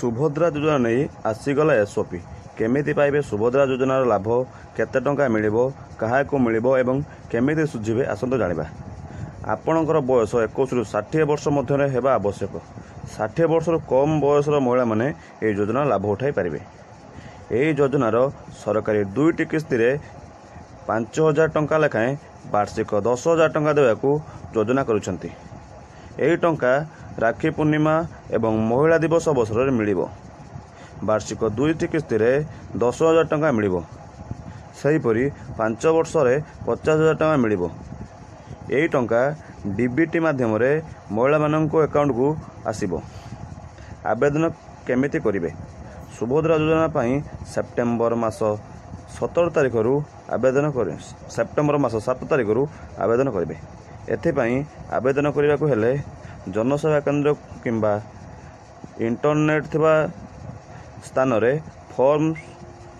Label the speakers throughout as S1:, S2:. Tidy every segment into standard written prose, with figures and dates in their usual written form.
S1: ସୁଭଦ୍ରା ଯୋଜନା ନେଇ ଆସିଗଲା ଏସ୍ଓପି। କେମିତି ପାଇବେ ସୁଭଦ୍ରା ଯୋଜନାର ଲାଭ, କେତେ ଟଙ୍କା ମିଳିବ, କାହାକୁ ମିଳିବ ଏବଂ କେମିତି ସୁଝିବେ, ଆସନ୍ତୁ ଜାଣିବା। ଆପଣଙ୍କର ବୟସ 21ରୁ 60 ବର୍ଷ ମଧ୍ୟରେ ହେବା ଆବଶ୍ୟକ। 60 ବର୍ଷରୁ କମ୍ ବୟସର ମହିଳାମାନେ ଏହି ଯୋଜନାର ଲାଭ ଉଠାଇ ପାରିବେ। ଏହି ଯୋଜନାର ସରକାରୀ ଦୁଇଟି କିସ୍ତିରେ 5000 ଟଙ୍କା ଲେଖାଏଁ ବାର୍ଷିକ 10,000 ଟଙ୍କା ଦେବାକୁ ଯୋଜନା କରୁଛନ୍ତି। ଏହି ଟଙ୍କା ରାକ୍ଷୀ ପୂର୍ଣ୍ଣିମା ଏବଂ ମହିଳା ଦିବସ ଅବସରରେ ମିଳିବ। ବାର୍ଷିକ ଦୁଇଟି କିସ୍ତିରେ 10,000 ଟଙ୍କା ମିଳିବ। ସେହିପରି 5 ବର୍ଷରେ 50,000 ଟଙ୍କା ମିଳିବ। ଏହି ଟଙ୍କା ଡିବିଟି ମାଧ୍ୟମରେ ମହିଳାମାନଙ୍କ ଆକାଉଣ୍ଟକୁ ଆସିବ। ଆବେଦନ କେମିତି କରିବେ? ସୁଭଦ୍ରା ଯୋଜନା ପାଇଁ ସେପ୍ଟେମ୍ବର ମାସ 17 ତାରିଖରୁ ଆବେଦନ କରି ସେପ୍ଟେମ୍ବର ମାସ 7 ତାରିଖରୁ ଆବେଦନ କରିବେ। ଏଥିପାଇଁ ଆବେଦନ କରିବାକୁ ହେଲେ ଜନସେବା କେନ୍ଦ୍ର କିମ୍ବା ଇଣ୍ଟରନେଟ୍ ଥିବା ସ୍ଥାନରେ ଫର୍ମ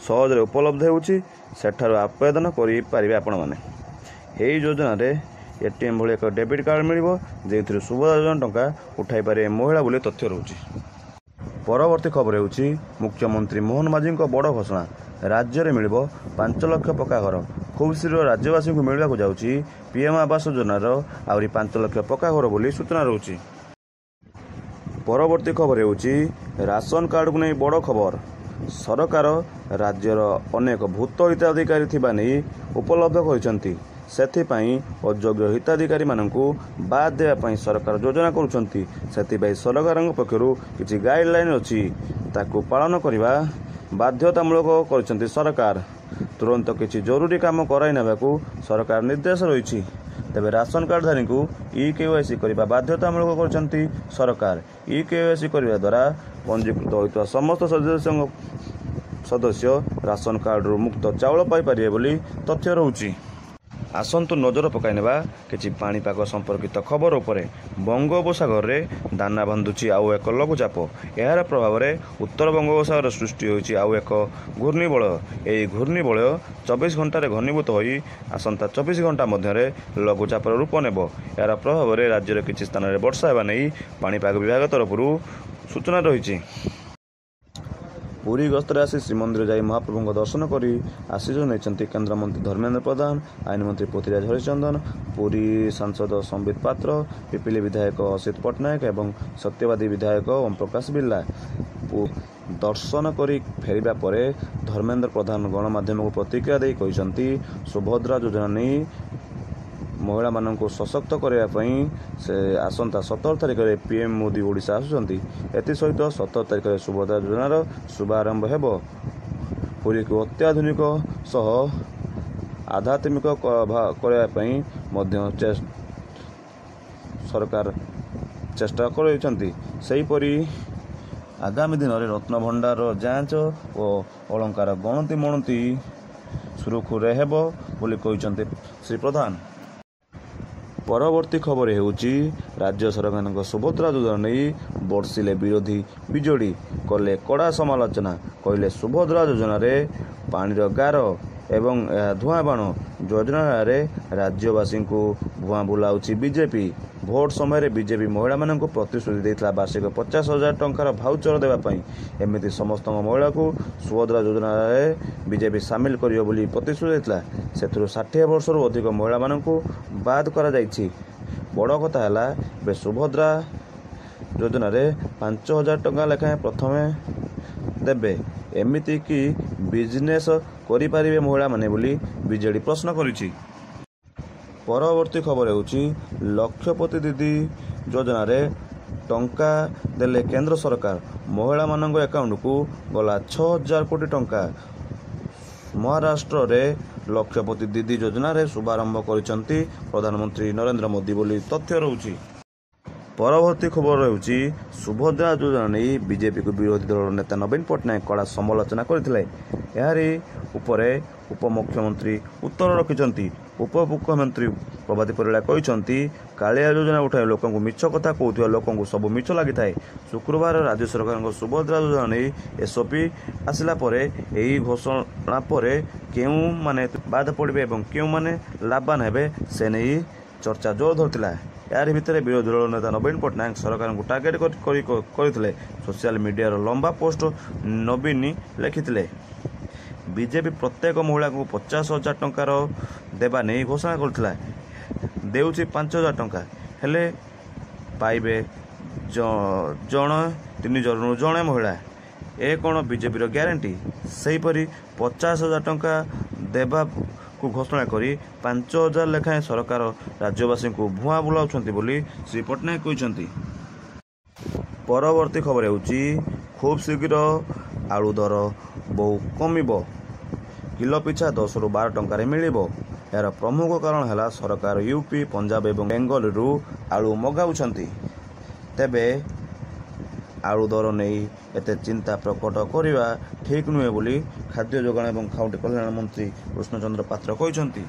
S1: ସହଜରେ ଉପଲବ୍ଧ ହେଉଛି, ସେଠାରୁ ଆବେଦନ କରିପାରିବେ ଆପଣମାନେ। ଏହି ଯୋଜନାରେ ଏଟିଏମ୍ ଭଳି ଏକ ଡେବିଟ୍ କାର୍ଡ଼ ମିଳିବ, ଯେଉଁଥିରୁ ସୁଭଦ୍ରା ଯୋଜନା ଟଙ୍କା ଉଠାଇ ପାରିବେ ମହିଳା ବୋଲି ତଥ୍ୟ ରହୁଛି। ପରବର୍ତ୍ତୀ ଖବର ହେଉଛି ମୁଖ୍ୟମନ୍ତ୍ରୀ ମୋହନ ମାଝୀଙ୍କ ବଡ଼ ଘୋଷଣା। ରାଜ୍ୟରେ ମିଳିବ 5 ଲକ୍ଷ ପକ୍କା ଘର। ଖୁବ୍ ଶୀଘ୍ର ରାଜ୍ୟବାସୀଙ୍କୁ ମିଳିବାକୁ ଯାଉଛି ପିଏମ୍ ଆବାସ ଯୋଜନାର ଆହୁରି 5 ଲକ୍ଷ ପକ୍କା ଘର ବୋଲି ସୂଚନା ରହୁଛି। ପରବର୍ତ୍ତୀ ଖବର ହେଉଛି ରାସନ କାର୍ଡ଼କୁ ନେଇ ବଡ଼ ଖବର। ସରକାର ରାଜ୍ୟର ଅନେକ ଭୂତ ହିତାଧିକାରୀ ଥିବା ନେଇ ଉପଲବ୍ଧ କରିଛନ୍ତି। ସେଥିପାଇଁ ଅଯୋଗ୍ୟ ହିତାଧିକାରୀମାନଙ୍କୁ ବାଦ୍ ଦେବା ପାଇଁ ସରକାର ଯୋଜନା କରୁଛନ୍ତି। ସେଥିପାଇଁ ସରକାରଙ୍କ ପକ୍ଷରୁ କିଛି ଗାଇଡ଼ଲାଇନ୍ ଅଛି, ତାକୁ ପାଳନ କରିବା ବାଧ୍ୟତାମୂଳକ କରିଛନ୍ତି ସରକାର। ତୁରନ୍ତ କିଛି ଜରୁରୀ କାମ କରାଇ ନେବାକୁ ସରକାର ନିର୍ଦ୍ଦେଶ ରହିଛି। ତେବେ ରାସନ କାର୍ଡ଼ଧାରୀଙ୍କୁ ଇ କେୱାଇସି କରିବା ବାଧ୍ୟତାମୂଳକ କରିଛନ୍ତି ସରକାର। ଇ କେୱାଇସି କରିବା ଦ୍ୱାରା ପଞ୍ଜୀକୃତ ହୋଇଥିବା ସମସ୍ତ ସଦସ୍ୟ ରାସନ କାର୍ଡ଼ରୁ ମୁକ୍ତ ଚାଉଳ ପାଇପାରିବେ ବୋଲି ତଥ୍ୟ ରହୁଛି। ଆସନ୍ତୁ ନଜର ପକାଇନେବା କିଛି ପାଣିପାଗ ସମ୍ପର୍କିତ ଖବର ଉପରେ। ବଙ୍ଗୋପସାଗରରେ ଦାନା ବାନ୍ଧୁଛି ଆଉ ଏକ ଲଘୁଚାପ। ଏହାର ପ୍ରଭାବରେ ଉତ୍ତର ବଙ୍ଗୋପସାଗରରେ ସୃଷ୍ଟି ହୋଇଛି ଆଉ ଏକ ଘୂର୍ଣ୍ଣିବଳୟ। ଏହି ଘୂର୍ଣ୍ଣିବଳୟ 24 ଘଣ୍ଟାରେ ଘନୀଭୂତ ହୋଇ ଆସନ୍ତା 24 ଘଣ୍ଟା ମଧ୍ୟରେ ଲଘୁଚାପର ରୂପ ନେବ। ଏହାର ପ୍ରଭାବରେ ରାଜ୍ୟର କିଛି ସ୍ଥାନରେ ବର୍ଷା ହେବା ନେଇ ପାଣିପାଗ ବିଭାଗ ତରଫରୁ ସୂଚନା ରହିଛି। ପୁରୀ ଗସ୍ତରେ ଆସି ଶ୍ରୀମନ୍ଦିର ଯାଇ ମହାପ୍ରଭୁଙ୍କ ଦର୍ଶନ କରି ଆଶୀଷ ନେଇଛନ୍ତି କେନ୍ଦ୍ରମନ୍ତ୍ରୀ ଧର୍ମେନ୍ଦ୍ର ପ୍ରଧାନ, ଆଇନମନ୍ତ୍ରୀ ପୃଥ୍ୱୀରାଜ ହରିଚନ୍ଦନ, ପୁରୀ ସାଂସଦ ସମ୍ବିତ ପାତ୍ର, ପିପିଲି ବିଧାୟକ ଅସିତ ପଟ୍ଟନାୟକ ଏବଂ ସତ୍ୟବାଦୀ ବିଧାୟକ ଓମ୍ପ୍ରକାଶ ବିର୍ଲା। ଦର୍ଶନ କରି ଫେରିବା ପରେ ଧର୍ମେନ୍ଦ୍ର ପ୍ରଧାନ ଗଣମାଧ୍ୟମକୁ ପ୍ରତିକ୍ରିୟା ଦେଇ କହିଛନ୍ତି, ସୁଭଦ୍ରା ଯୋଜନା ନେଇ ମହିଳାମାନଙ୍କୁ ସଶକ୍ତ କରିବା ପାଇଁ ସେ ଆସନ୍ତା 17 ତାରିଖରେ ପିଏମ୍ ମୋଦି ଓଡ଼ିଶା ଆସୁଛନ୍ତି। ଏଥିସହିତ 17 ତାରିଖରେ ସୁଭଦ୍ରା ଯୋଜନାର ଶୁଭାରମ୍ଭ ହେବ। ପୁରୀକୁ ଅତ୍ୟାଧୁନିକ ସହ ଆଧ୍ୟାତ୍ମିକ କରିବା ପାଇଁ ମଧ୍ୟ ସରକାର ଚେଷ୍ଟା କରିଛନ୍ତି। ସେହିପରି ଆଗାମୀ ଦିନରେ ରତ୍ନଭଣ୍ଡାର ଯାଞ୍ଚ ଓ ଅଳଙ୍କାର ଗଣତି ମଣତି ସୁରୁଖୁରୁରେ ହେବ ବୋଲି କହିଛନ୍ତି ଶ୍ରୀ ପ୍ରଧାନ। ପରବର୍ତ୍ତୀ ଖବର ହେଉଛି ରାଜ୍ୟ ସରକାରଙ୍କ ସୁଭଦ୍ରା ଯୋଜନା ନେଇ ବର୍ଷିଲେ ବିରୋଧୀ ବିଜେଡି, କଲେ କଡ଼ା ସମାଲୋଚନା। କହିଲେ ସୁଭଦ୍ରା ଯୋଜନାରେ ପାଣିର ଗାର ଏବଂ ଏହା ଧୂଆଁ ବାଣ। ଯୋଜନାରେ ରାଜ୍ୟବାସୀଙ୍କୁ ଭୁଆଁ ବୁଲାଉଛି ବିଜେପି। ଭୋଟ ସମୟରେ ବିଜେପି ମହିଳାମାନଙ୍କୁ ପ୍ରତିଶ୍ରୁତି ଦେଇଥିଲା ବାର୍ଷିକ 50,000 ଟଙ୍କାର ଭାଉଚର ଦେବା ପାଇଁ। ଏମିତି ସମସ୍ତଙ୍କ ମହିଳାକୁ ସୁଭଦ୍ରା ଯୋଜନାରେ ବିଜେପି ସାମିଲ କରିବ ବୋଲି ପ୍ରତିଶ୍ରୁତି ଦେଇଥିଲା। ସେଥିରୁ 60 ବର୍ଷରୁ ଅଧିକ ମହିଳାମାନଙ୍କୁ ବାଦ କରାଯାଇଛି। ବଡ଼ କଥା ହେଲା ଏବେ ସୁଭଦ୍ରା ଯୋଜନାରେ 5,000 ଟଙ୍କା ଲେଖାଏଁ ପ୍ରଥମେ ଦେବେ, ଏମିତି କି ବିଜନେସ୍ କରିପାରିବେ ମହିଳାମାନେ ବୋଲି ବିଜେଡି ପ୍ରଶ୍ନ କରିଛି। ପରବର୍ତ୍ତୀ ଖବର ହେଉଛି ଲକ୍ଷପତି ଦିଦି ଯୋଜନାରେ ଟଙ୍କା ଦେଲେ କେନ୍ଦ୍ର ସରକାର। ମହିଳାମାନଙ୍କ ଆକାଉଣ୍ଟକୁ ଗଲା 6,000 କୋଟି ଟଙ୍କା। ମହାରାଷ୍ଟ୍ରରେ ଲକ୍ଷପତି ଦିଦି ଯୋଜନାରେ ଶୁଭାରମ୍ଭ କରିଛନ୍ତି ପ୍ରଧାନମନ୍ତ୍ରୀ ନରେନ୍ଦ୍ର ମୋଦି ବୋଲି ତଥ୍ୟ ରହୁଛି। ପରବର୍ତ୍ତୀ ଖବର ହେଉଛି ସୁଭଦ୍ରା ଯୋଜନା ନେଇ ବିଜେପିକୁ ବିରୋଧୀ ଦଳର ନେତା ନବୀନ ପଟ୍ଟନାୟକ କଡ଼ା ସମାଲୋଚନା କରିଥିଲେ। ଏହାରି ଉପରେ ଉପମୁଖ୍ୟମନ୍ତ୍ରୀ ଉତ୍ତର ରଖିଛନ୍ତି। ଉପମୁଖ୍ୟମନ୍ତ୍ରୀ ପ୍ରଭାତୀ ପରିଡ଼ା କହିଛନ୍ତି, କାଳିଆ ଯୋଜନା ଉଠାଇ ଲୋକଙ୍କୁ ମିଛ କଥା କହୁଥିବା ଲୋକଙ୍କୁ ସବୁ ମିଛ ଲାଗିଥାଏ। ଶୁକ୍ରବାର ରାଜ୍ୟ ସରକାରଙ୍କ ସୁଭଦ୍ରା ଯୋଜନା ନେଇ ଏସ୍ଓପି ଆସିଲା ପରେ ଏହି ଘୋଷଣା ପରେ କେଉଁମାନେ ବାଦ ପଡ଼ିବେ ଏବଂ କେଉଁମାନେ ଲାଭବାନ ହେବେ ସେ ନେଇ ଚର୍ଚ୍ଚା ଜୋର ଧରିଥିଲା। ଏହାରି ଭିତରେ ବିରୋଧୀ ଦଳ ନେତା ନବୀନ ପଟ୍ଟନାୟକ ସରକାରଙ୍କୁ ଟାର୍ଗେଟ କରି କରିଥିଲେ। ସୋସିଆଲ ମିଡିଆର ଲମ୍ବା ପୋଷ୍ଟ ନବୀନ ଲେଖିଥିଲେ, ବିଜେପି ପ୍ରତ୍ୟେକ ମହିଳାଙ୍କୁ 50,000 ଟଙ୍କାର ଦେବା ନେଇ ଘୋଷଣା କରିଥିଲା। ଦେଉଛି 5,000 ଟଙ୍କା, ହେଲେ ପାଇବେ ଜଣ 3 ଜଣରୁ ଜଣେ ମହିଳା। ଏ କ'ଣ ବିଜେପିର ଗ୍ୟାରେଣ୍ଟି? ସେହିପରି 50,000 ଟଙ୍କା ଦେବାକୁ ଘୋଷଣା କରି 5,000 ଲେଖାଏଁ ସରକାର ରାଜ୍ୟବାସୀଙ୍କୁ ଭୁଆଁ ବୁଲାଉଛନ୍ତି ବୋଲି ଶ୍ରୀ ପଟ୍ଟନାୟକ କହିଛନ୍ତି। ପରବର୍ତ୍ତୀ ଖବର ହେଉଛି, ଖୁବ୍ ଶୀଘ୍ର ଆଳୁ ଦର ବହୁ କମିବ। କିଲୋ ପିଛା 10ରୁ 12 ଟଙ୍କାରେ ମିଳିବ। ଏହାର ପ୍ରମୁଖ କାରଣ ହେଲା ସରକାର ୟୁପି, ପଞ୍ଜାବ ଏବଂ ବେଙ୍ଗଲରୁ ଆଳୁ ମଗାଉଛନ୍ତି। ତେବେ ଆଳୁ ଦର ନେଇ ଏତେ ଚିନ୍ତା ପ୍ରକଟ କରିବା ଠିକ୍ ନୁହେଁ ବୋଲି ଖାଦ୍ୟ ଯୋଗାଣ ଏବଂ ଖାଉଟି କଲ୍ୟାଣ ମନ୍ତ୍ରୀ କୃଷ୍ଣଚନ୍ଦ୍ର ପାତ୍ର କହିଛନ୍ତି।